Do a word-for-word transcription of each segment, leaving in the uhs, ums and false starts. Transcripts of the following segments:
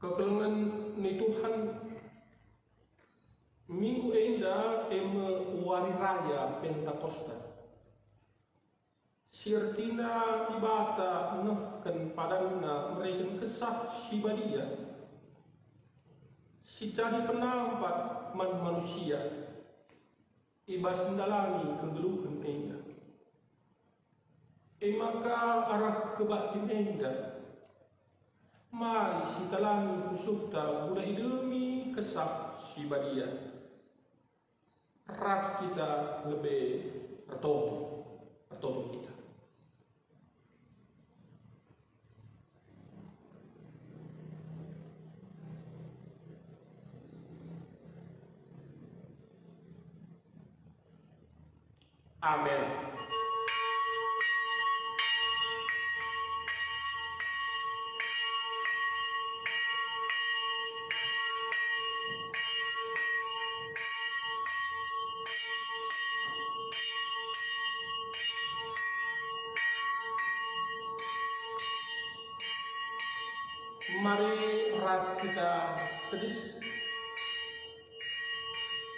Kekelengen ni Tuhan, minggu enda e me Wari Raya Pentakosta. Si ertina Dibata nehken padanNa mereken Kesah Si Badia, si jadi penampat man manusia i bas ndalani kegeluhen enda. E maka arah kebaktin enda, mari sitalangi pusuhta guna idemi Kesah Si Badia. Ras kita lebe ertoto, ertoto kita. Amin. Mari ras kita tedis,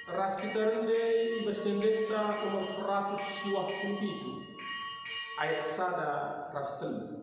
ras kita rende i bas endenta nomor seratus siwah puluh pitu, ayat sada ras telu.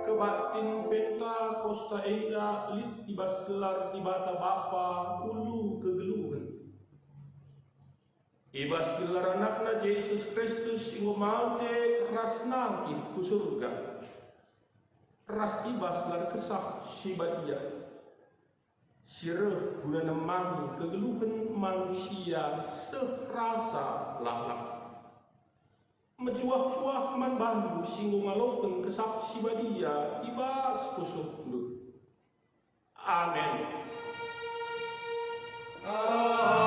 Kebaktin Pentakosta enda lit i bas gelar Dibata Bapa ulu kegeluhen. I bas gelar AnakNa Jesus Kristus si enggo mate ras nangkih ku Surga, ras i bas gelar Kesah Si Badia, si reh guna nemangi kegeluhen manusia seh rasa lalap. Mejuah-juah man bandu si enggo ngaloken Kesah Si Badia i bas pusuhndu. Amin. Amin.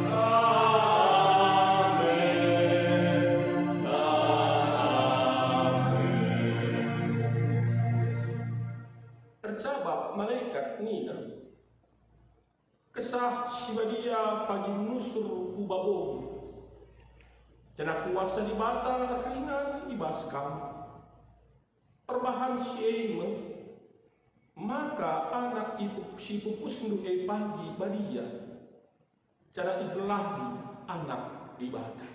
Amin. Amin. Erjabap Si Badia pagi nusur ku babom, janah kuasa Dibata ringan i bas kam. Perbahan si e me maka Anak ipu-, si ipupusndu e pagi badia, janah igelarndu Anak Dibata.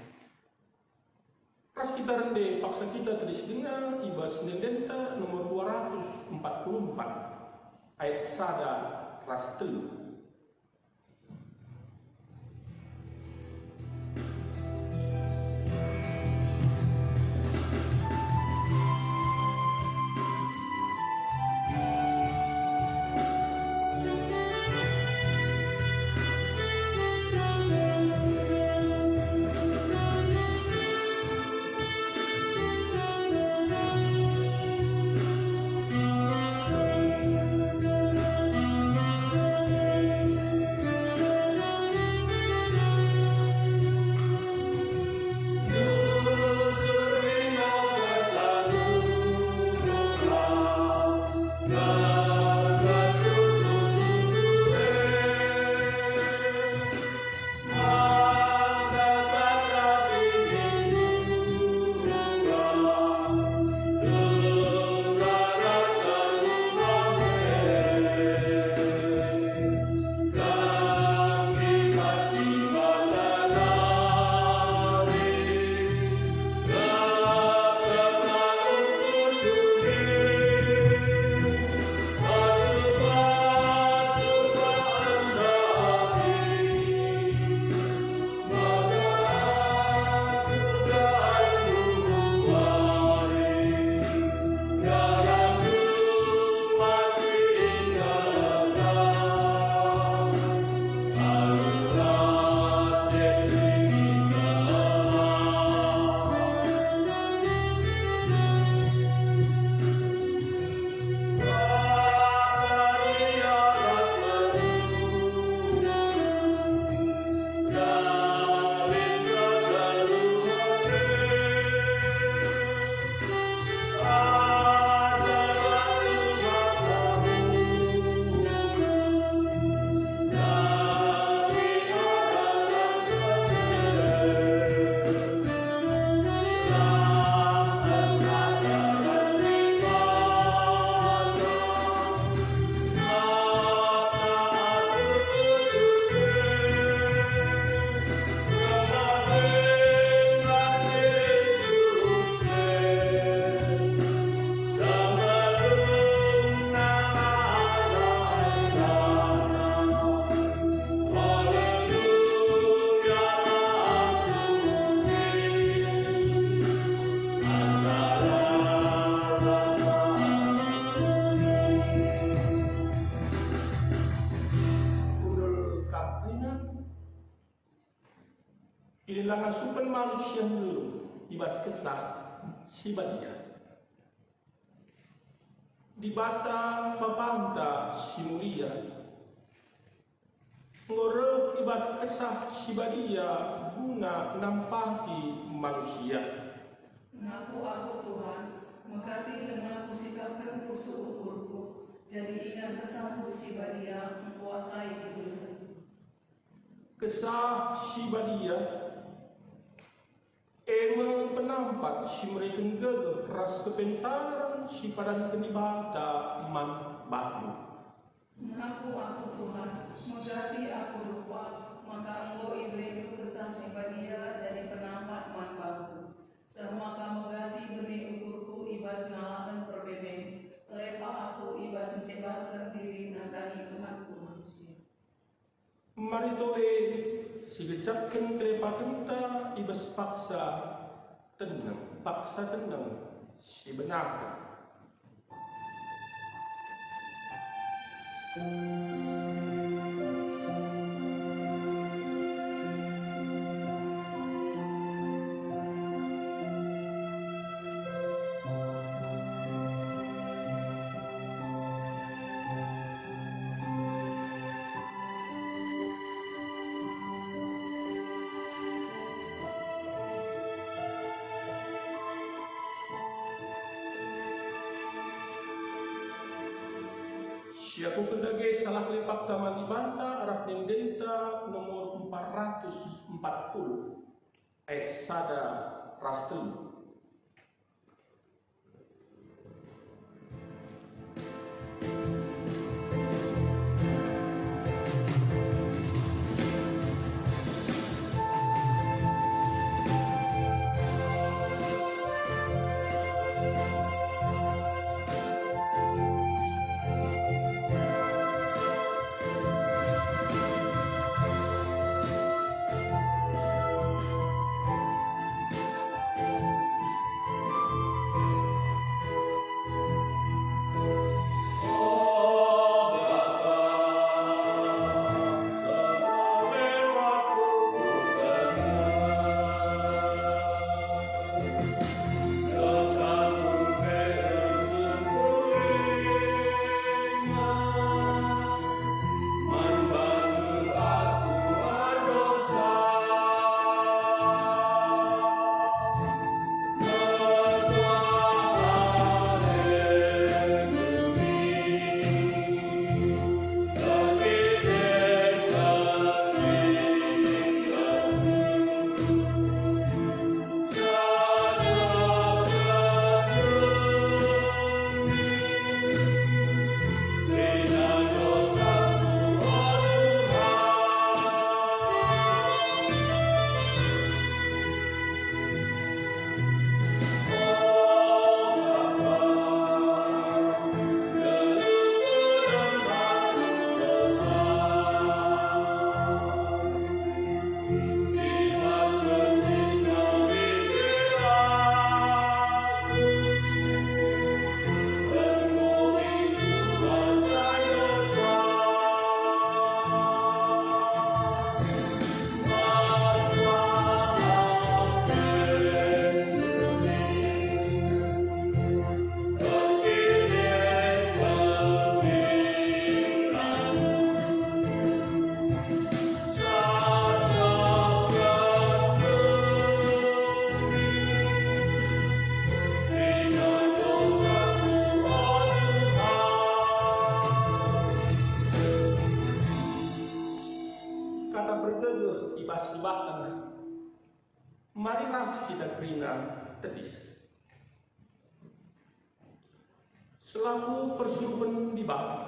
Ras kita rende paksa kita tedis denga i bas ende-endenta nomor dua ratus empat puluh empat, ayat sada ras telu. Kundul kap ringan, inilah ngasupen manusia nggeluh i bas Kesah Si Badia. Dibata Babanta si mulia, enggo reh i bas Kesah Si Badia guna nampati manusia. Ngaku aku, Tuhan, megati denga kusikapken pusuh ukurku, jadi ingan KesahNdu Si Badia ngkuasai kegeluhenku. Kesah Si Badia e me penampat si mereken gegeh ras kepentaren si ipadanken Dibata man bandu. Ngaku aku, Tuhan, megati aku dupa, maka enggo ibereNdu Kesah Si Badia jadi penampat man bangku, seh maka megati bene ukurku i bas ngalaken permemen, lepak aku i bas ncebahken diri nandangi Tuhanku manusia. Mari tole sigejapken kelepakenta i bas paksa teneng, paksa teneng si benaken. Siakuken dage salah lepakta man Dibata arah ende-endenta nomor empat ratus empat puluh, ayat sada ras telu. Kata pergegeh i bas Dibata. Mari ras kita kerina tedis. Selaku persuruhen Dibata,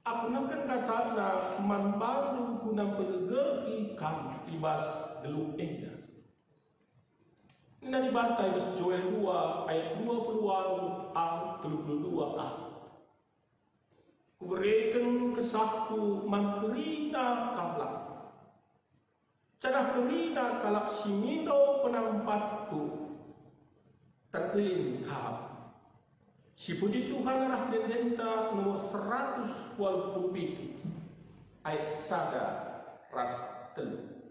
aku nehken kataNa man bandu guna mpegegehi kam i bas geluh enda. Nina Dibata i bas Joel dua ayat dua puluh walu a, telu puluh dua a. Kubereken kesahku man kerina kalak, janah kerina kalak si mindo penampatku terkelin kap. Sipuji Tuhan arah ende-endenta nomor seratus waluh puluh pitu, ayat sada ras telu.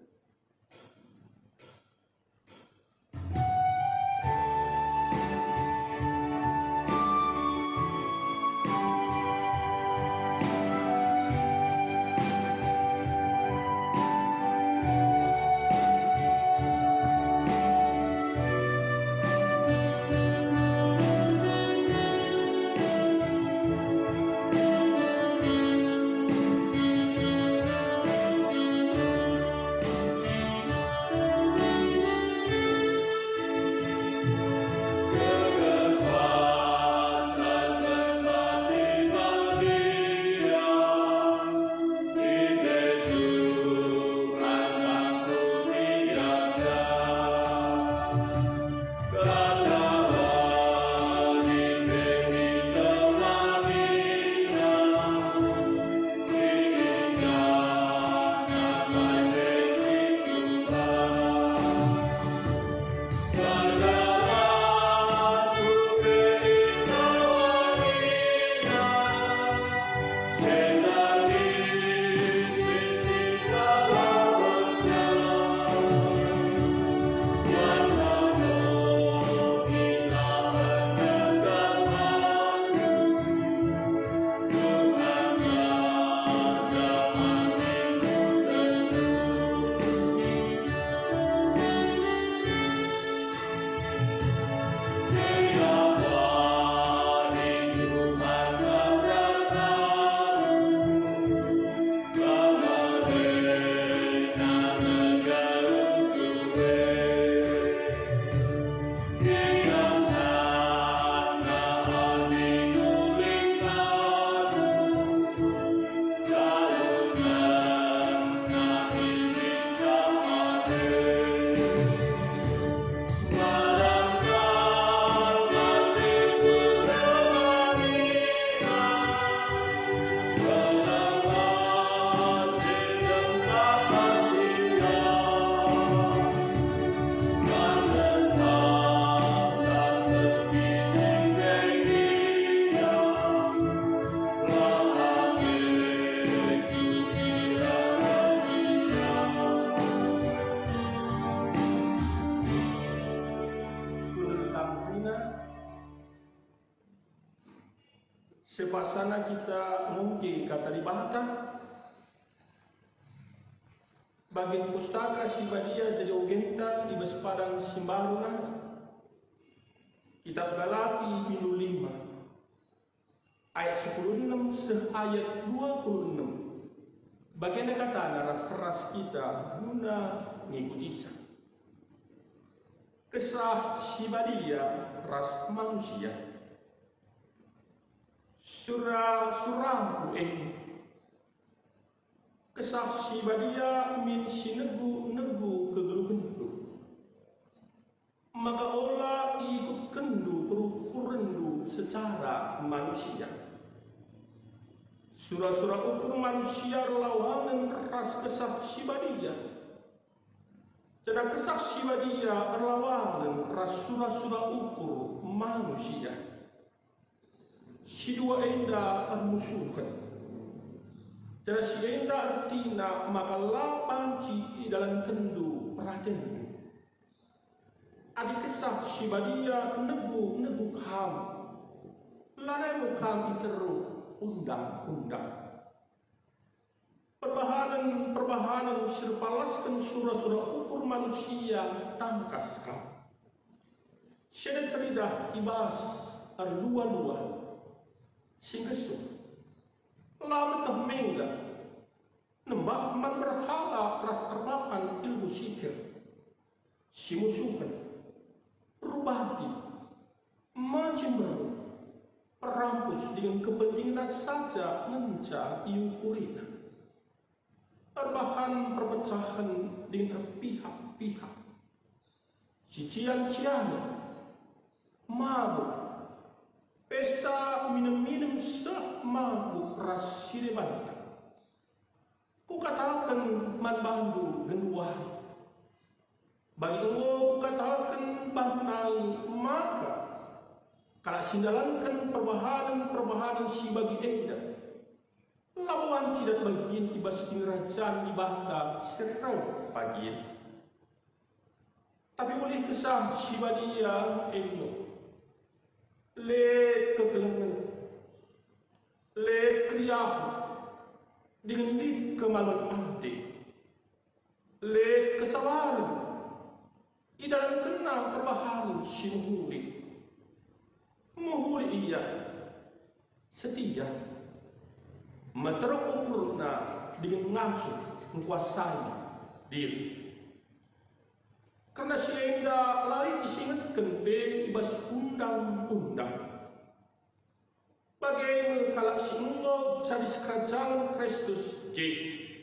Sepaksana kita ngoge Kata Dibata, bagin Pustaka Si Badia jadi ogenta i bas padang si mbaru nari. Kitap Galati bindu lima, ayat sepuluh enem seh ayat dua puluh enem. Bagenda katana ras-ras kita guna ngikutisa. Kesah Si Badia ras manusia. Sura-surangku e, Kesah Si Badia min si negu-negu kegeluhenndu, maka ola iikutkenndu perukurenndu secara manusia. Sura-sura ukur manusia erlawanen ras Kesah Si Badia, janah Kesah Si Badia erlawanen ras sura-sura ukur manusia. Si dua enda ermusuhen. Janah si enda ertina maka la banci idalankenndu peratenndu. Adi Kesah Si Badia negu-negu kam, lanai enggo kam iteruh undang-undang. Perbahanen-perbahanen si erpalasken sura-sura ukur manusia tangkas kap. Si enda teridah i bas erlua-lua si nggesuh, la meteh mengga, nembah man berhala ras erbahan ilmu sihir, si musuhen, rubati, mancimber, perampus dingen kepentingenna saja ngenca iukurina. Erbahan perpecahen dingen erpihak-pihak, sician-cianen, mabuk, pesta minem-minem seh mabuk ras si debanta. Kukataken man bandu genduari, bagi enggo kukataken bandu nai, maka kalak si ndalanken perbahanen-perbahanen si bagi enda labo banci dat bagin i bas Kinirajan Dibata si reh pagi e. Tapi ulih Kesah Si Badia enda, lit kekelengen, lit keriahen, dingen lit kemaluan ate, lit kesabaren, idalankenna perbahanen si mehuli. Mehuli ia, setia, meteruk ukurna dingen ngasup ngkuasai diri. Kerna si enda la lit isingetken pe i bas Undang-undang. Bage me kalak si enggo jadi sikerajangen Kristus Jesus.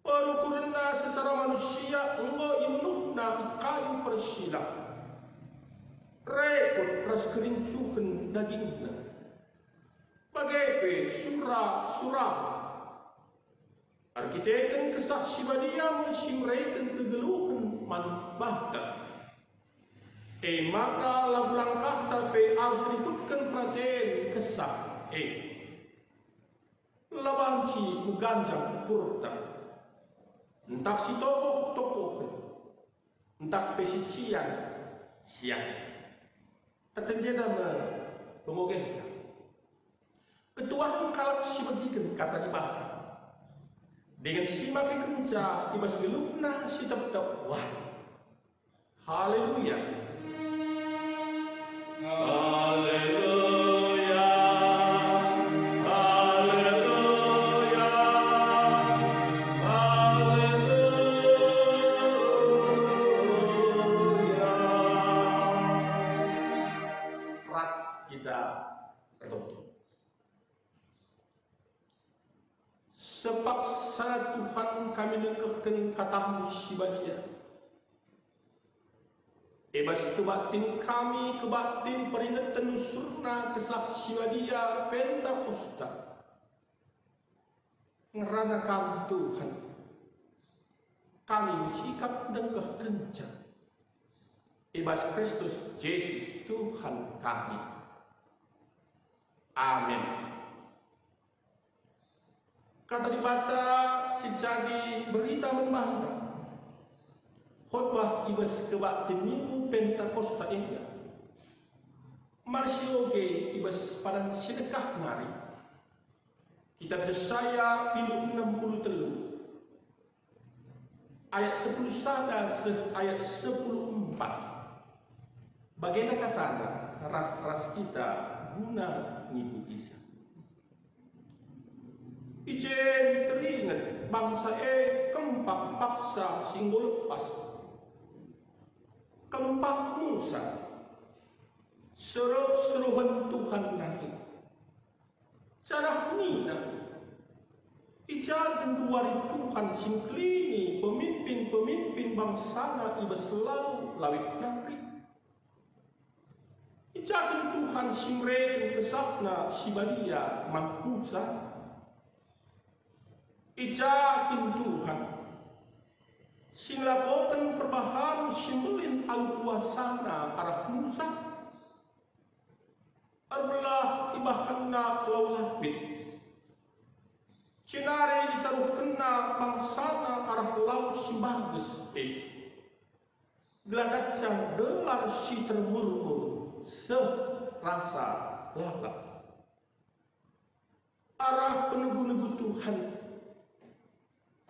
Perukurenna secara manusia enggo ibunuhna i kayu persilang, rekut ras kerincuhen dagingna, bage pe sura-sura. Erkiteken Kesah Si Badia me si mereken kegeluhen man banta. E maka labo langkahta pe arus rikutken peraten Kesah e. La banci meganjang ukurta, ntah si tokoh-tokohen, ntah pe si cian-cian. Tertenjena me pengogenta. Ketuahen kalak si begiken Kata Dibata, dingen si makekenca i bas geluhna si tep-tep wari. Haleluya! Haleluya! Haleluya! Haleluya! Ras kita ertoto. Sepaksa Tuhan kami nengkehken katamu si badia. I bas kebaktin kami, kebaktin peringeten nusurna Kesah Si Badia Pentakosta. Ngerana Kam Tuhan, kami sikap nengkehkenca i bas Kristus Jesus Tuhan kami. Amin. Kata Dibata si jadi berita man banta. Khotbah i bas kebaktin Minggu Pentakosta enda. Mar si oge i bas padan si dekah nari, Kitab Jesaya bindu enem puluh telu, ayat sepuluh sada seh ayat sepuluh empat. Bagenda katana ras-ras kita guna ngibuisa. I je teringet bangsa e kempak paksa si enggo lepas. Kempak Musa, seruh-seruhen Tuhan nari. Janah nina, "I ja genduari Tuhan si ngkelini pemimpin-pemimpin bangsaNa i bas lau lawit nari? I ja kin Tuhan si mereken KesahNa si badia man Musa? I ja kin Tuhan si ngelakoken perbahan si mbelin alu kuasaNa arah Musa?" Erbelah ibahanNa lau lapit, jenari itaruhkenNa bangsaNa arah lau si mbages e, gelah ndancang gelar si termurmur seh rasa lalap. Arah penegu-negu Tuhan,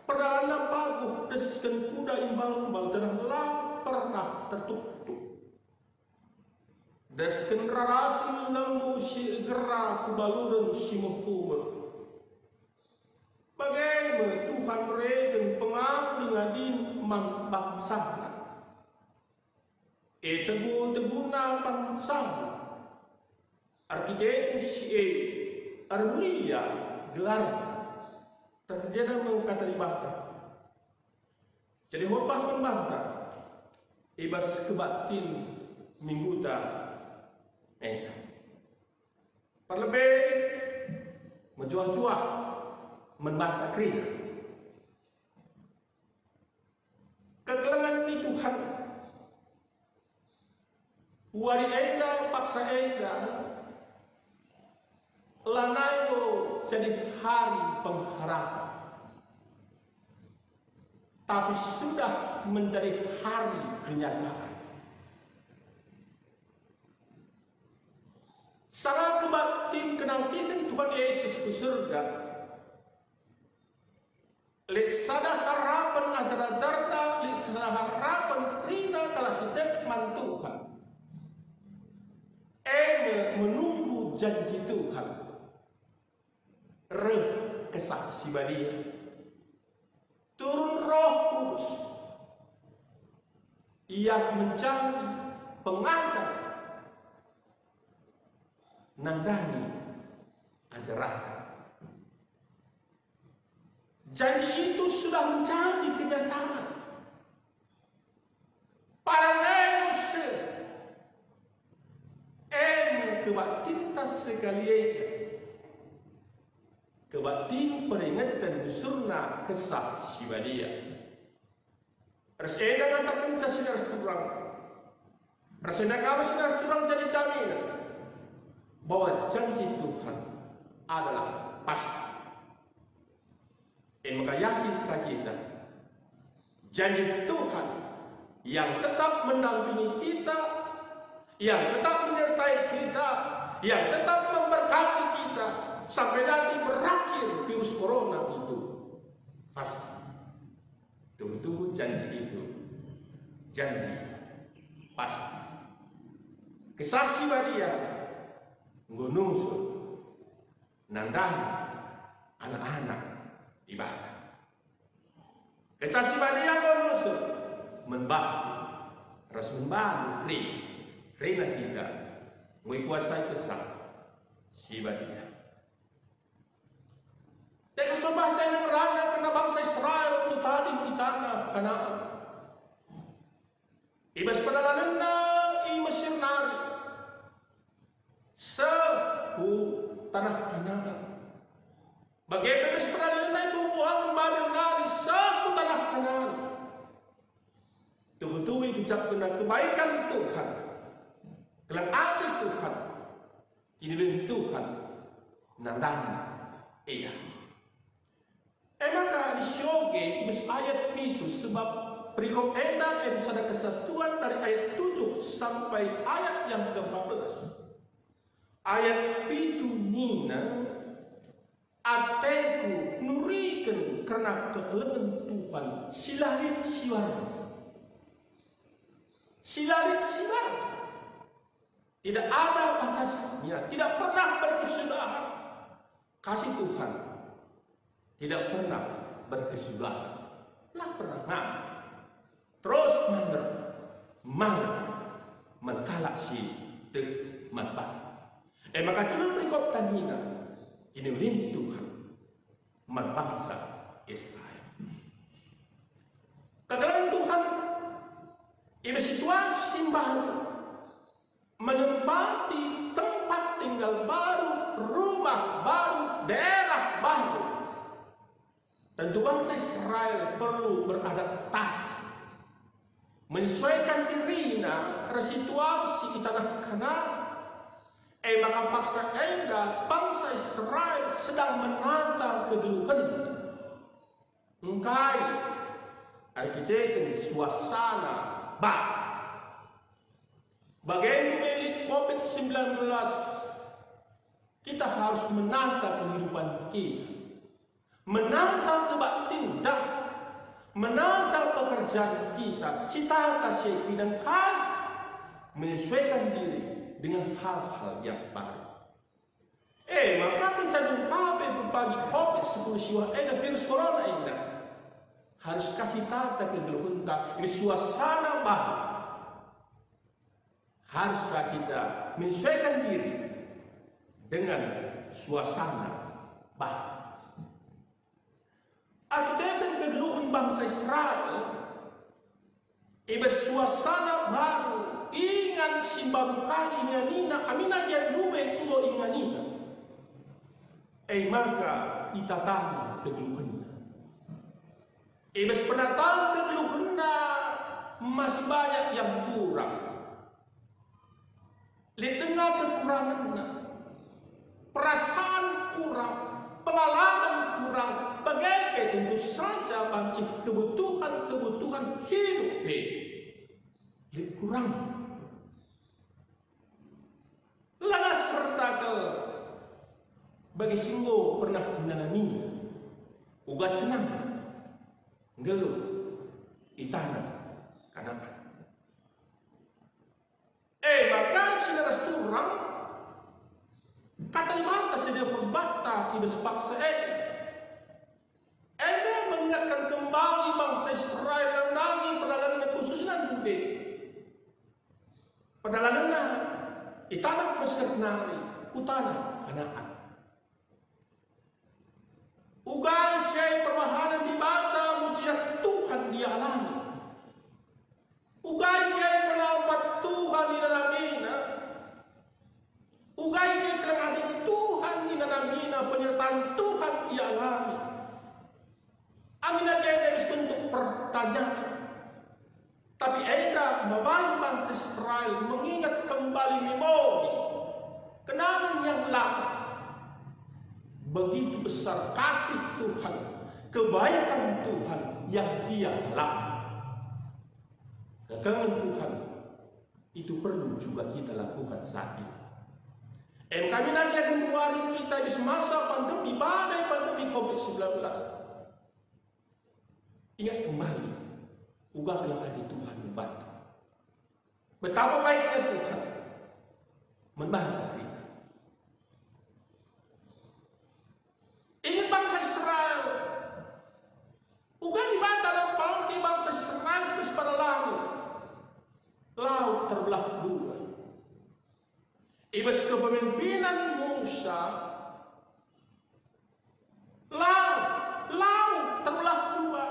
perdalanNa paguh desken kuda imbal-imbal, janah la pernah tertuktuk. Desken rarasen lembu si egera ku baluren si mehumeh. Bage me Tuhan mereken pengadi-ngadin man bangsaNa. Itegu-teguNa bangsaNa. Erkiteken si e, ermulia gelarNa. Terjadi me kata Dibata. Jadi khotbah man banta i bas kebaktin mingguta enda. Perlebe mejuah-juah man banta kerina. Kekelengen ni Tuhan. Wari enda paksa enda lanai enggo jadi hari pengharapan, tapi sudah menjadi hari kenyataan. Sanga kebaktin kenangkiken Tuhan Yesus ku surga, lit sada harapen ajar-ajarNa, lit sada harapen kerina kalak si tek man Tuhan. E me menunggu janji Tuhan. Reh Kesah Si Badia. Turun Roh Kudus. Ia menjadi pengajar, nandangi ajar-ajar. Janji itu sudah menjadi kenyataan. Paranai nusur. E me kebaktinta sekali enda. Kebaktin peringeten nusurna Kesah Si Badia. Ras enda ngatakenca si ras turang. Ras enda kami si ras turang jadi jaminan bahwa janji Tuhan adalah pasti. E maka yakin kita, janji Tuhan yang tetap mendampingi kita, yang tetap menyertai kita, yang tetap memberkati kita sampai nanti berakhir virus corona itu. Pasti. Tuhu-tuhu janji itu. Janji. Pasti. Kesah Si Badia enggo nusur nandangi anak-anak Dibata. Kesah Si Badia enggo nusur man bangku ras man bandu, rin, kerina kita, enggo ikuasai Kesah Si Badia. Tekah sobah teneng rana kerna bangsa Israel ku tading i taneh Kanaan. I bas perdalanenna i Mesir nari seh ku taneh Kanaan. Bage pe i bas perdalanenna i buah-buahen Babel nari seh ku taneh Kanaan. Tuhu-tuhu igejapkenna kebaikan Tuhan, keleng ate Tuhan, kinilen Tuhan nandangi ia. E maka adi sioge i bas ayat pitu, sebab perikop enda e sada kesatuan dari ayat tujuh sampai ayat yang keempat belas. Ayat pitu nina, "Ateku nuriken kerna kekelengen Tuhan si la lit si wari." Si la lit si wari. Tidak ada batasnya, tidak pernah berkesudahan. Kasih Tuhan tidak pernah berkesudahan. La pernah ngam. Terus manger, manger man kalak si tek man banta. E maka judul perikop ta nina, Kiniulin Tuhan man bangsa Israel. Kekelengen Tuhan i bas situasi si mbaru, menempati tempat tinggal baru, rumah baru, daerah baru. Tentu bangsa Israel perlu beradaptasi, menyesuaikan dirina ras situasi i tanah Kanaan. E maka paksa enda bangsa Israel sedang menata kegeluhenna. Engkai erkiteken suasana baru. Bage enggo lit covid sembilan belas, kita harus menata kehidupan kita, menata kebaktinta, menata pekerjaan kita, cita-cita si kita engkai, menyesuaikan diri dengan hal-hal yang baru. E maka kenca dung ka pe pepagi covid sepuluh siwah enda, virus corona enda, harus ka sitata kegeluhenta i suasana baru. Harus ka kita menyesuaikan diri dengan suasana baru. Erkiteken kegeluhen bangsa Israel i bas suasana baru, ingan si mbaru ka inganina, aminna gia lube enggo inganina. E maka itatana kegeluhenna. I bas penataan kegeluhenna masih banyak yang kurang. Lit denga kekurangenna, perasaan kurang, pengalaman kurang, bage pe tentu saja banci kebutuhan-kebutuhan hidup pe lit kurang. Langa serta kal bagi si enggo pernah inanami, uga senang nggeluh i taneh Kanaan. E maka si ras turang, kata Dibata si dia perbakta i bas paksa e. Enda mengingatkan kembali bangsa Israel nandangi perdalanenna khususna ndube. Perdalanenna i taneh Mesir nari ku taneh Kanaan. Uga i je perbahanen Dibata, mujizat Tuhan dialami. Uga i je pelampat Tuhan inanamina. Uga i je keleng ate Tuhan inanamina, penyertaan Tuhan ialami. Aminna enda bentuk pertanyaan. Tapi enda mabai bangsa Israel mengingat kembali memori kenangan yang lama. Begitu besar kasih Tuhan, kebaikan Tuhan yang Ia lakukan. Kekelengen Tuhan itu perlu juga kita lakukan saat ini. Em kami nanti akan mewaring kita di semasa pandemi, badai pandemi covid sembilan belas. Ingat kembali, uga keleng ate Tuhan man banta. Betapa baiknya Tuhan man banta kerina. Ingat bangsa Israel. Uga Dibata nampalke bangsa Israel ras pada lau. Lau terbelah dua. I bas kepemimpinan Musa, lau, lau terbelah dua.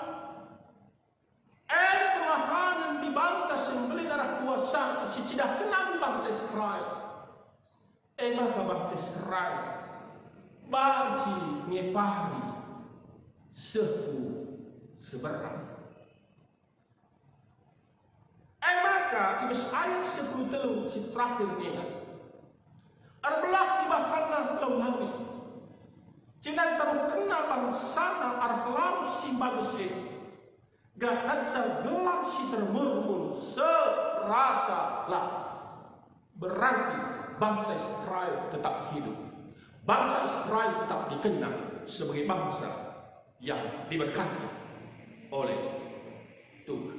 E perbahanen Dibata si mbelin arah kuasa si cidahkenna bangsa Israel. E maka bangsa Israel banci ngepari seh ku seberang. E maka i bas ayat sepuluh telu si terakhir nina, "Erbelah ibahanna Lau Lawi, jenari taruhkenna bangsana arah lau si bages e, gelah ngenca gelah si termurmur serasa lau." Berarti Bangsa Israel tetap hidup. Bangsa Israel tetap dikenal sebagai bangsa yang diberkati oleh Tuhan.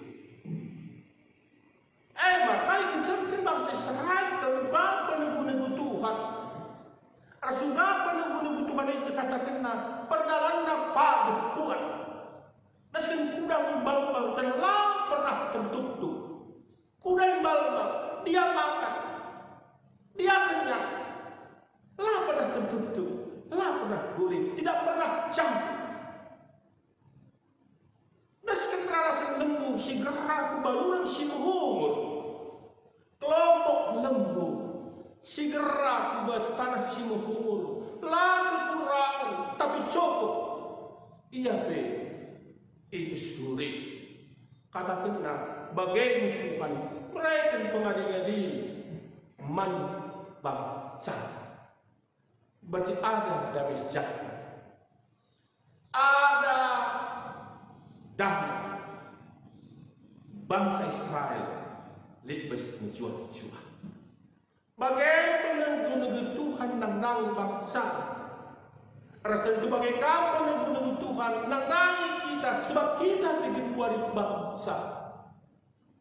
E maka igencarken bangsa Israel kal uga penegu-negu Tuhan. Ras uga penegu-negu Tuhan e ikatakenna, perdalanna padu kuat. Dasken kuda imbalmbal la pernah tertuktuk. Kuda imbalmbal, dia makan, dia kenyang. La pernah tertuktuk, la pernah guling, tidak pernah jatuh. Dasken rarasen lembu si gera ku baluren si mehungur. Kelompok lembu si gera ku bas taneh si mehungur, la kekurangen, tapi cukup. Ia pe iesuri. Katakenna, bage me Tuhan, mereken pengadi-ngadi man bangsa. Berarti ada dame sejahtera. Ada damai. Bangsa Israel lit bas mejuah-juah. Bage penegu-negu Tuhan nandangi bangsa. Ras tentu bage ka penegu-negu Tuhan nandangi kita, sebab kita pe genduari bangsa.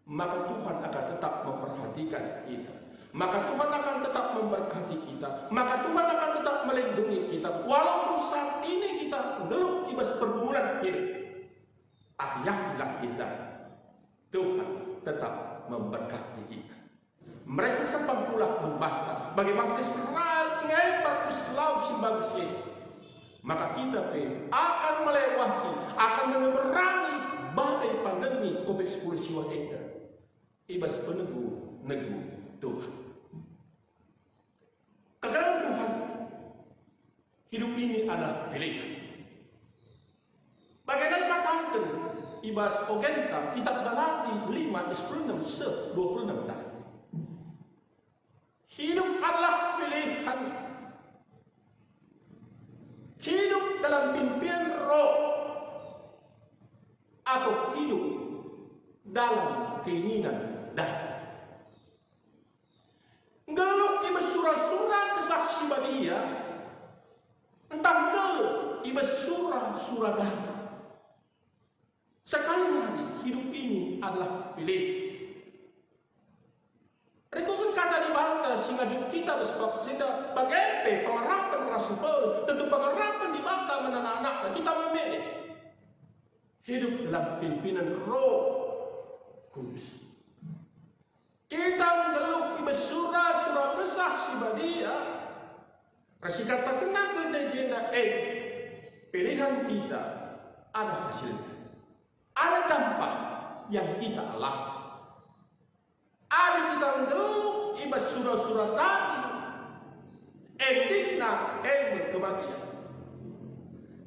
Maka Tuhan akan tetap memperhatikan kita. Maka Tuhan akan tetap memberkati kita. Maka Tuhan akan tetap melindungi kita. Walaupun saat ini kita nggeluh i bas pergumulan hidup, tapi yakinlah kita, Tuhan tetap memberkati kita. Mereken sepangkulah man banta, bage bangsa Israel ngembar ku Lau si Bages e. Maka kita pe akan melewati, akan menyeberangi badai pandemi covid sepuluh siwah enda i bas penegu-negu Tuhan. Kekal Tuhan, hidup ini adalah pilihan. Bagenda ikataken i bas ogenta kitab Galati lima ayat sepuluh enem seh dua puluh enem tadi. Hidup adalah pilihan. Hidup dalam pimpinan Roh atau hidup dalam keinginan daging. Nggeluh i bas sura-sura Kesah Si Badia, ntah nggeluh i bas sura-sura daging. Sekali lagi, hidup ini adalah pilihan. Rikutken kata Dibata si ngajuk kita bas bangsa enda, bage pe pengarapen rasul Paulus, tentu pengarapen Dibata man anak-anakNa, kita meme. Hidup dalam pimpinan Roh Kudus. Kita nggeluh i bas sura-sura Kesah Si Badia, ras ikatakenna kerina i jenda, eh, pilihan kita ada hasilnya, ada dampak yang kita alami. Adi kita nggeluh i bas sura-sura daging, endingna e me kematian.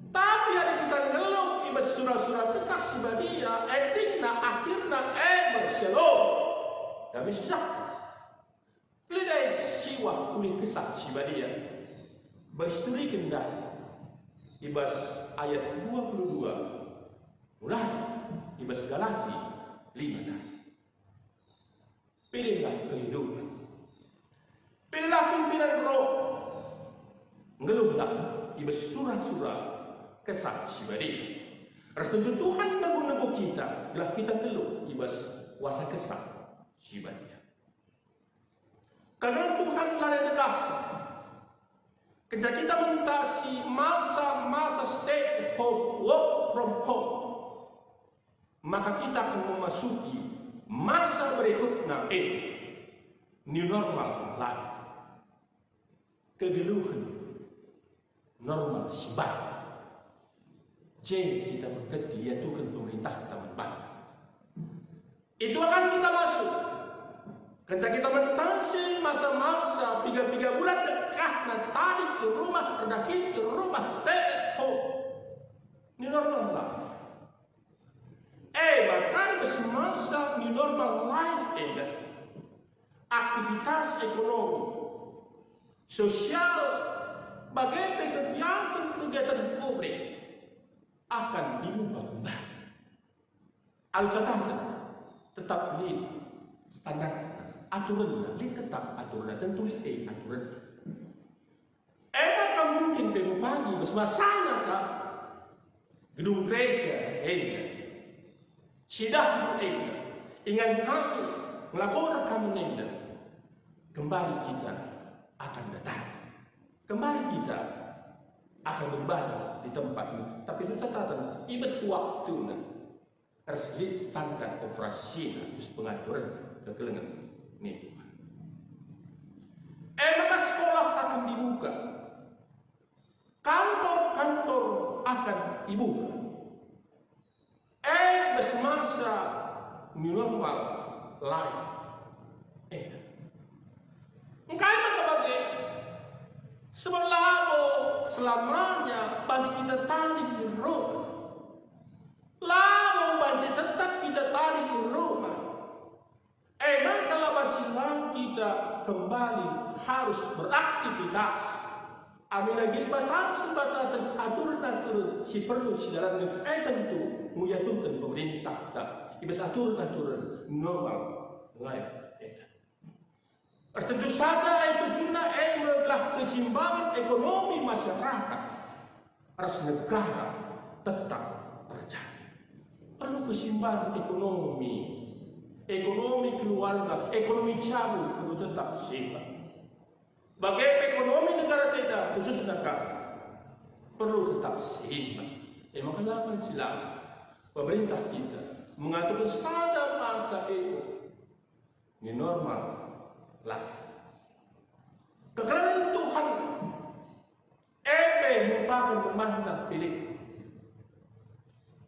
Tapi adi kita nggeluh i bas sura-sura Kesah Si Badia, endingna akhirna e me Shalom, dame sejahtera. Lit e siwah ulih Kesah Si Badia. Bage situhuriken ndai i bas ayat dua puluh dua, mulai i bas Galati lima tadi. Pilihlah kehidupen. Pilihlah pimpinan Roh. Nggeluhlah i bas sura-sura Kesah Si Badia. Ras tentu Tuhan negu-negu kita, gelah kita nggeluh i bas kuasa Kesah Si Badia. Kekal Tuhan, la dekahsa. Kenca kita mentasi masa-masa stay at home, work from home, maka kita akan memasuki masa berikutna, eh, new normal life. Kegeluhen normal si baru. Je kita mergeti iatuken pemerintahta man banta. Itu akan kita masuk. Kenca kita mentasi masa-masa piga-piga bulan dekahna tading i rumah, erdahin i rumah, stay at home. New normal life. Eh, maka i bas masa new normal life enda, aktivitas ekonomi, sosial, bage pe kegiatan-kegiatan publik akan dibuka kembali. Alu catatan, tetap lit standar aturenna, lit tetap aturenna, tentu lit e aturen. Bas masana kap gedung gereja enda, sidahndu enda, ingan kami, ngelakoken kami enda, kembali kita akan datang. Kembali kita akan kembali di tempat ini. Tapi itu catatan, i bas waktuna. Ras lit standar operasina, terus pengaturen kekelengen nin Tuhan. E maka sekolah akan dibuka, kantor-kantor akan dibuka. E bas masa new normal life. E. Engkai maka bage? Sebab labo selamanya banci kita tading i Roma. Labo banci tetap kita tading i Roma. E maka la banci lang kita kembali harus beraktivitas. Amin agi batasen-batasen, aturen-aturen si perlu sidalanken, e tentu enggo iaturken pemerintahta i bas aturen-aturen normal life enda. Ras tentu saja e tujunna e me gelah keseimbangan ekonomi masyarakat ras negara tetap terjaga. Perlu keseimbangan ekonomi, ekonomi keluarga, ekonomi jabu perlu tetap seimbang. Bage pe ekonomi negara enda khususna kami perlu tetap seimbang. E maka la banci lang pemerintah kita mengaturken sada masa enda new normal life. Kekelengen Tuhan e pe merupaken pemanta pilih.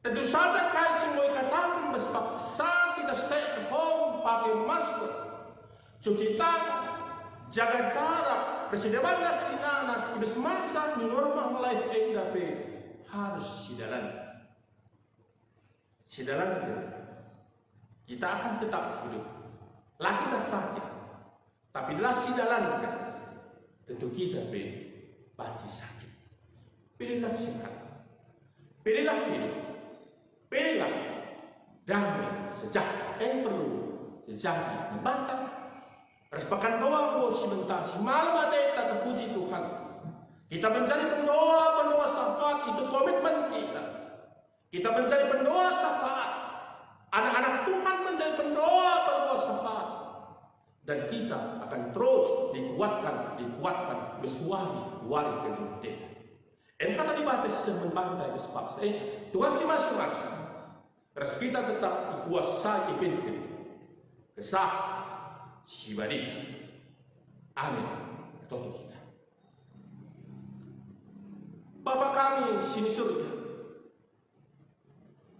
Tentu saja kai si enggo ikataken bas paksa kita stay at home, pake masker, cuci tangan, jaga jarak, ras si debanna kerinana, i bas masa new normal life enda pe harus sidalanken. Sidalanken, kita akan tetap hidup. La kita sakit, tapi la sidalanken, tentu kita pe banci sakit. Pilihlah sehat, pilihlah hidup, pilihlah damai sejahtera. E perlu jadi pemanta. Ras pakan doa enggo si bentar, si malem ateta terpuji Tuhan. Kita menjadi pendoa-pendoa syafaat, itu komitmen kita. Kita menjadi pendoa syafaat. Anak-anak Tuhan menjadi pendoa-pendoa syafaat. Dan kita akan terus dikuatkan, dikuatkan, mesuari wari kegeluhen. Engkai kata Dibata si seh man banta i bas paksa e, Tuhan si masu-masu. Ras kita tetap ikuasai, ipinpin Kesah Si Badia. Amin. Ertoto kita. Bapa kami si ni Surga,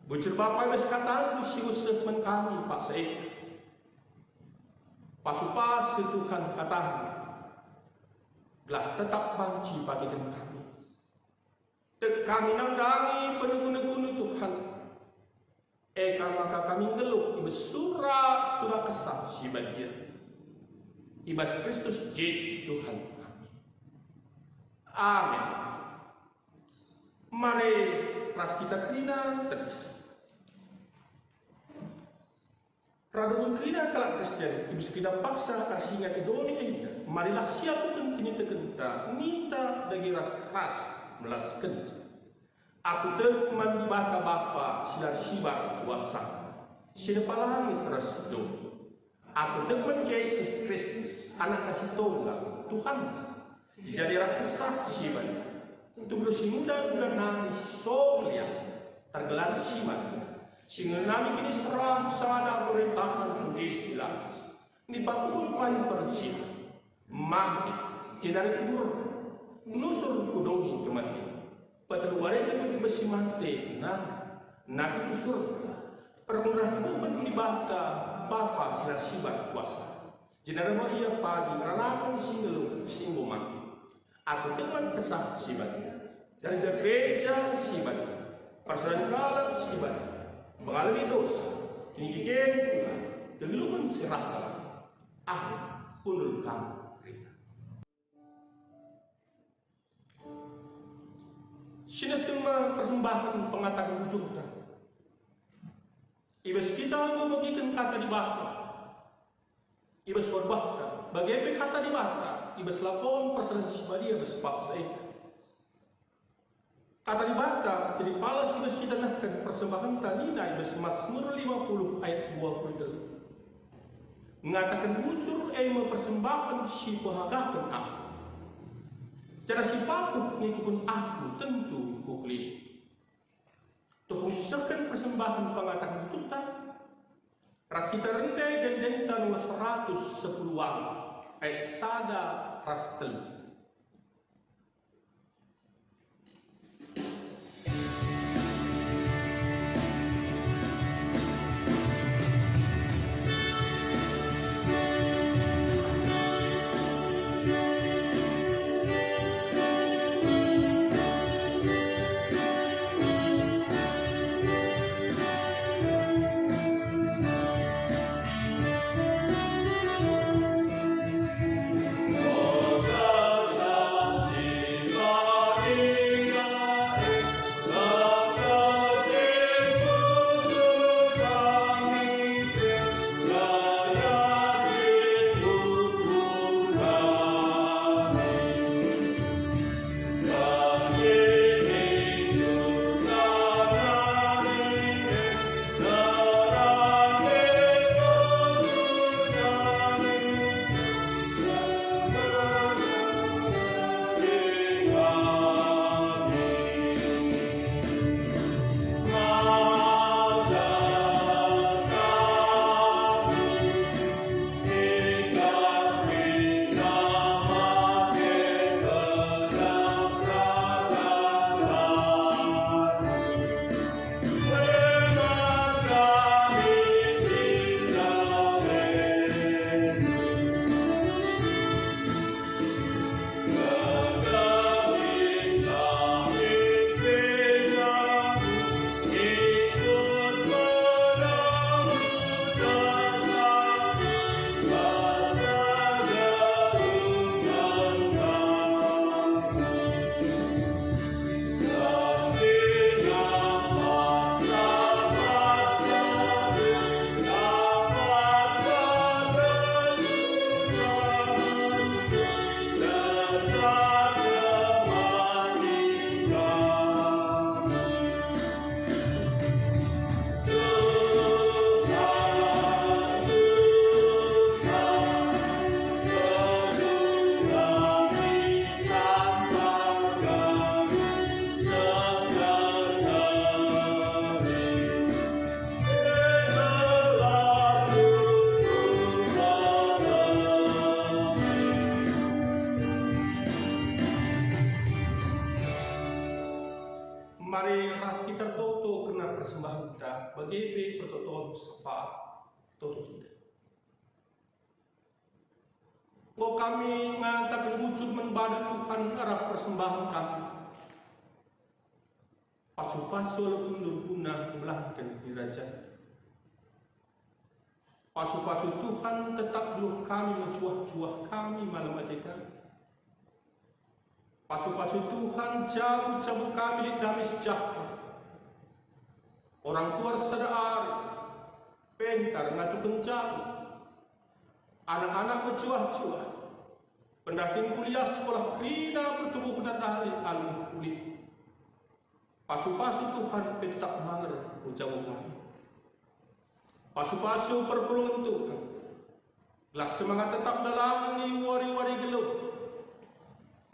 bujur Bapa, i bas kataNdu si usih man kami paksa e. Pasu-pasu Tuhan kataNdu, gelah tetap banci pageken kami. Tek kami nandangi penungkun-nungkunNdu Tuhan, e ka maka kami nggeluh i bas sura-sura Kesah Si Badia. I bas Kristus Jesus Tuhan kami. Amin. Mari ras kita kerina tedis. Radu kerina kalak Kristen, i bas kerina paksa ras ingan i doni enda, marilah siapuken kinitekenta, ninta dage ras-ras melaskenca. Aku tek man Dibata Bapa si la sibar kuasa, si nepa langit ras doni. Aku tek man Jesus Kristus, AnakNa si tonggal, Tuhan, si jadi arah Kesah Si Badia. Tubuh si muda-muda nari so meliang, tergelar si mati, si ngenani kiniseran sada pemerintahan pengkis di langit. Nipakui kayu persina, mati, jenari kubur, nusur ku doni kematian. Peteluwareken bagi besi mate, nah, naki ku surga. Permurah tubuhken Dibata, Bapa si la sibar kuasa. Jenari ia pagi ngeranaken si nggeluh si enggo mate. Aku tek man Kesah Si Badia, jadi gereja si badia, persadan kalak si badia, pengalemi dosa, kinikiken kula, kegeluhen si rasa. Amin. Kundul kam kerina. Sinesken me persembahen pengataken bujurta. I bas kita enggo megiken Kata Dibata, i bas khotbahta, bage pe Kata Dibata, i bas lakon persadan si badia bas paksa enda. Kata Dibata jadi pala si bas kita nehken persembahenta nina i bas Masmur lima puluh ayat dua puluh telu. Ngataken bujur e me persembahen si pehagaken aku. Janah si patuh ngikutken aku tentu kukelini. Tupung sisehken persembahen pengataken bujurta, ras kita rende ende-endenta nomor seratus sepuluh ayat sada ras telu. Mari ras kita toto kerna persembahenta, bage pe pertoton sepa toto kita. Enggo kami ngataken bujur man bana Tuhan arah persembahen kami. Pasu-pasu alu kundur guna melahken Diraja. Pasu-pasu Tuhan tetap geluh kami, mejuah-juah kami, malem ate kami. Pasu-pasu Tuhan jabu-jabu kami lit dame sejahtera. Orang tua ersada ari, pentar ngatuken jabu. Anak-anak mejuah-juah, pendahin kuliah sekolah kerina pertubuhna ndai alu kulit. Pasu-pasu Tuhan pe tetap manger ku jabu kami. Pasu-pasu perpulungen Tuhan, gelah semangat tetap ndalangi wari-wari geluh.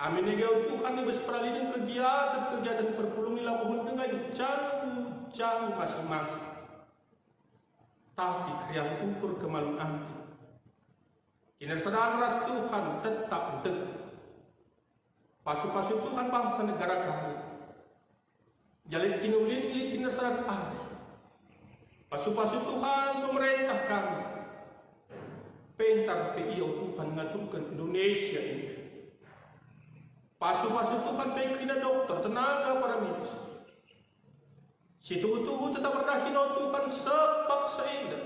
Amin ege o Tuhan, i bas peralinen kegiaten-kegiaten perpulungen ilakohen denga i bas jabu-jabu masing-masing. Tapi keriahen ukur kemalen ate, kinirsadan ras Tuhan tetap ntegeh. Pasu-pasu Tuhan bangsa negara kami, jalin kinulin lit kinirsadan ari. Pasu-pasu Tuhan pemerentah kami, pentar pe ia o Tuhan ngaturken Indonesia enda. Pasu-pasu Tuhan pe kerina dokter, tenaga, para medis. Si tuhu-tuhu tetap erdahin o Tuhan sepaksa enda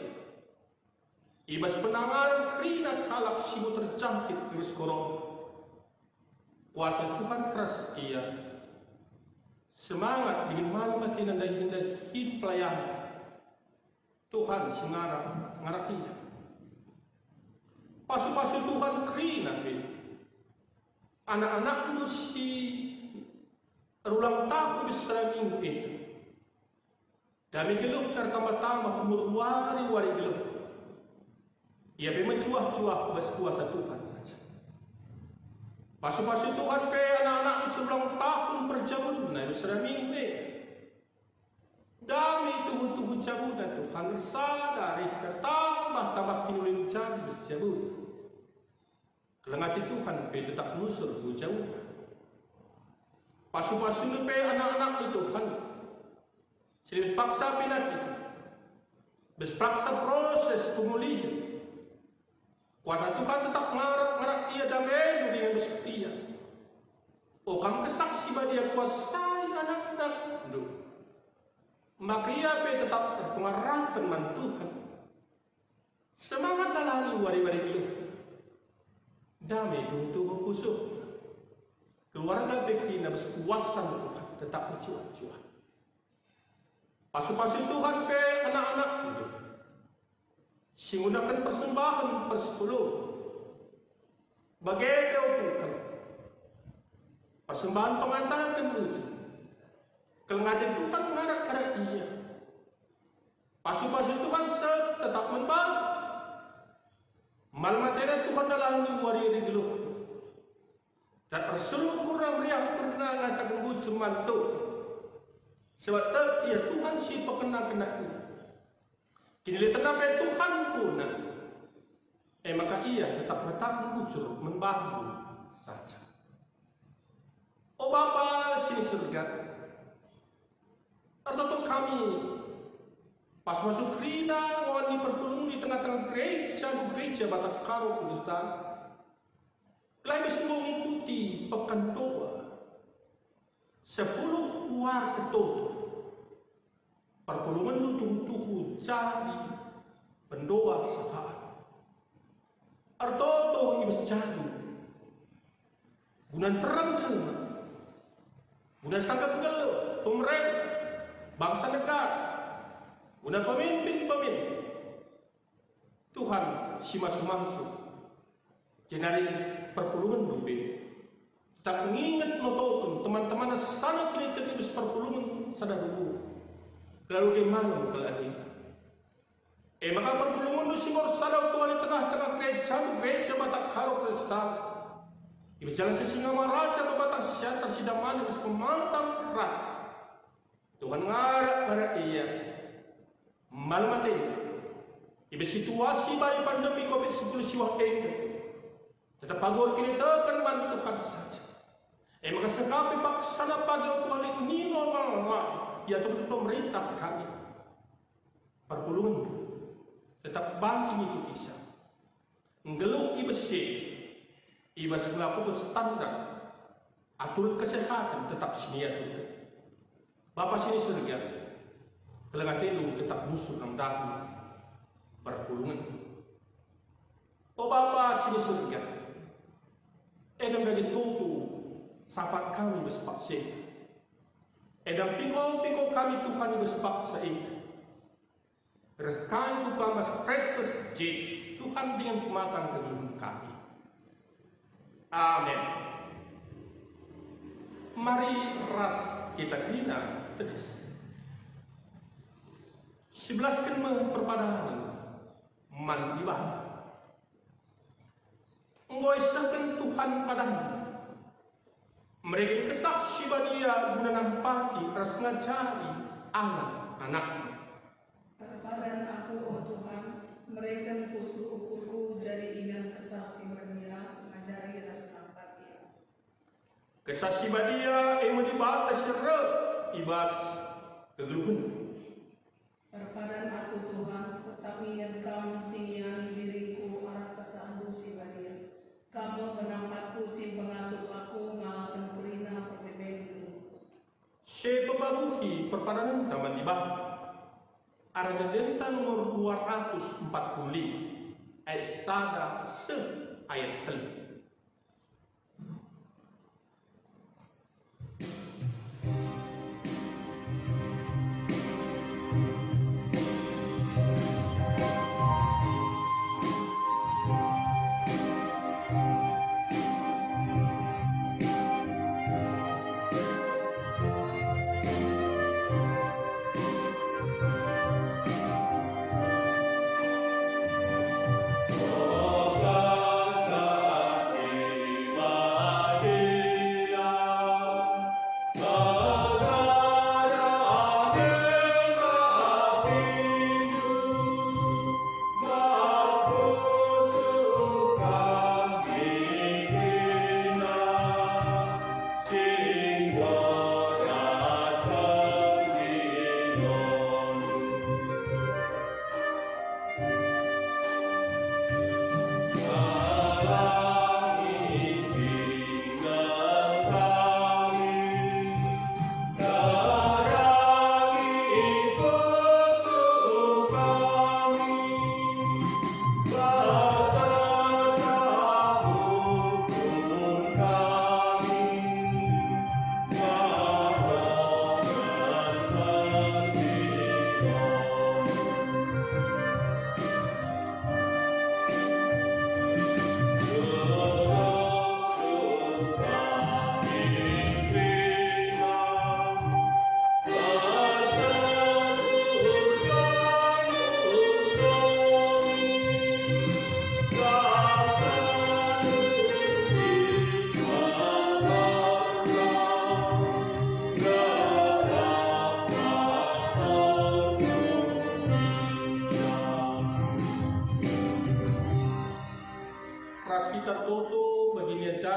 i bas penanganen kerina kalak si enggo terjangkit virus corona. Kuasa Tuhan ras ia. Semangat dingen malem atena ndahi-ndahin pelayanen. Tuhan si ngarap, ngarap ia. Pasu-pasu Tuhan kerina pe anak-anakndu si Erulang tahun bis sada minggu enda. Dame geluh ertamba-tamba, umur wari-wari geluh. Ia pe mecuah-cuah ku bas kuasa Tuhan saja. Pasu-pasu Tuhan pe anak-anak erulang tahun perjabunna i bas sada minggu e. Dame tuhu-tuhu jabuna Tuhan, ersada reh ertambah-tambah kiniulin jabu i bas jabuna. Keleng ate Tuhan pe tetap nusur ku jabuna. Pasu-pasuna pe anak-anakNa Tuhan. Si bas paksa pinaki, bas paksa proses pemulihen. Kuasa Tuhan tetap ngarak-ngarak ia, damendu dingen bas ia. O kam Kesah Si Badia, kuasai anak-anakNdu. Maka ia pe tetap erpengarapen man Tuhan. Semangat lalani wari-wari geluh. Dame tuhu-tuhu pusuh. Keluarga pe kerina bas kuasa Tuhan tetap mecuah-cuah. Pasu-pasu Tuhan pe anak-anakNdu si nggunaken persembahen persepuluh. Bage pe, o Tuhan, persembahen pengataken puji. Keleng ate Tuhan ngarak-ngarak ia. Pasu-pasu Tuhan seh tetap man banta. Malem atena Tuhan lalani wari-wari geluh. Tetap ersuruh ukurna meriah ukurna ngataken bujur man Tuhan. Sebab tek ia Tuhan si pekena-kena ia. Kinilitena pe Tuhan guna. E maka ia tetap ngataken bujur man bandu saja. O Bapa si i Surga, ertoto kami pasu-pasu kerina ngawani perpulungen i tengah-tengah gereja, gereja Batak Karo Kurdistan. Gelah bisa enggo ngikuti Pekan Doa. Sepuluh wari ertoto. Perpulungenndu tuhu-tuhu jadi pendoa syafaat. Ertoto i bas jabu. Guna nterem jelma. Guna sangkep nggeluh, pemerentah, bangsa negara. Guna pemimpin-pemimpin. Tuhan si masu-masu, jenari perpulungenndu pe tetap nginget notoken teman-temanna sano kiniteken i bas perpulungen sada runggu, lalu dage malem kal atena. E maka perpulungenndu si mbar sada Tuhan i tengah-tengah gereja, gereja Batak Karo Kurdistan, i bas Jalan Sisingamaraja, Pematang Siantar, Sidamani, i bas Pematang Rata. Tuhan ngarak-ngarak ia. Malem atena, i bas situasi bali pandemi covid sepuluh siwah enda, tetap pagor kiniteken man Tuhan saja. E maka seh ka pe paksana pagi, o Tuhan, new normal life, iaturken pemerintah kami. Perpulungenndu tetap banci ngikutisa. Nggeluh i bas e, i bas ngelakoken standar aturen kesehatan tetap si niaturken. Bapa si i Surga, keleng atendu tetap nusur nandangi perpulungen. O Bapa si i Surga, enda bage tuhu syafaat kami i bas paksa enda. Enda piko-piko kami, Tuhan, i bas paksa enda. Reh kami ku Kam ras Kristus Jesus, Tuhan dingen Pematang kegeluhen kami. Amin. Mari ras kita kerina tedis. Sibelasken me perpadanen man Dibata. Enggo isehken Tuhan padanNa, mereken Kesah Si Badia guna nampati ras ngajari anak-anakNa. Erpadan aku, o Tuhan, mereken pusuh ukurku jadi ingan Kesah Si Badia, ngajari ras nampati aku. Kesah Si Badia e me Dibata si reh i bas kegeluhen. Erpadan aku, Tuhan, tetap nginget Kam si ngiani diringku arah KesahNdu Si Badia. Kam me penampatku si pengasup aku ngalaken kerina perlemen geluhku. Sipepaguhi perpadanenta man Dibata. Arah ende-endenta nomor dua ratus empat puluh lima, ayat sada seh ayat telu.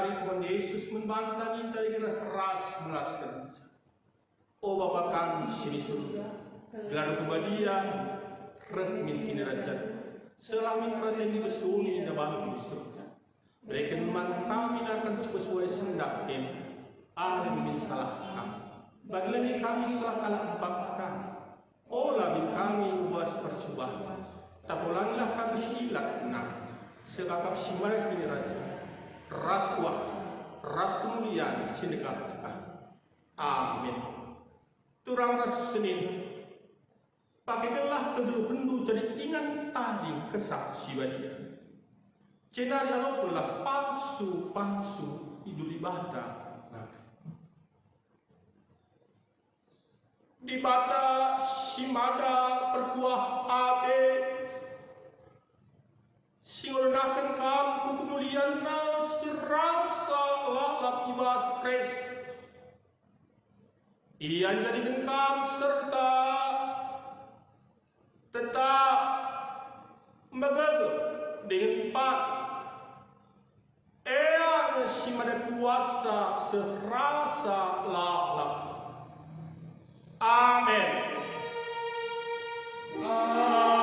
Tuhan Yesus man banta ninta ras-ras belasken. O Bapa kami si di surga, gelarNdu badia, reh min kinirajanNdu, seh min peratenNdu i bas doni nina bagi i surga. Bereken man kami nakan si pesuai sendak kami, alu min salah kami. Bagi lemi kami salah kalak empat kami. Ola min kami bas percuban, tapi olangilah kami si ilat nari, sebab si mada kinirajan, ras kuasa, ras kemulian si ndekah-ndekah. Amin. Turang ras senina, pakekenlah kegeluhenndu jadi ingan tading Kesah Si Badia. Jenari alokenlah pasu-pasu Idur Dibata. Dibata si mada perkuah ate, si nggeluhken kam ku kemulianNa si rasa lalap i bas Kristus. Ia njadiken kam serta tetap megegeh dingen pat. Ia nge si mada kuasa seh rasa lalap. Amin. Amin.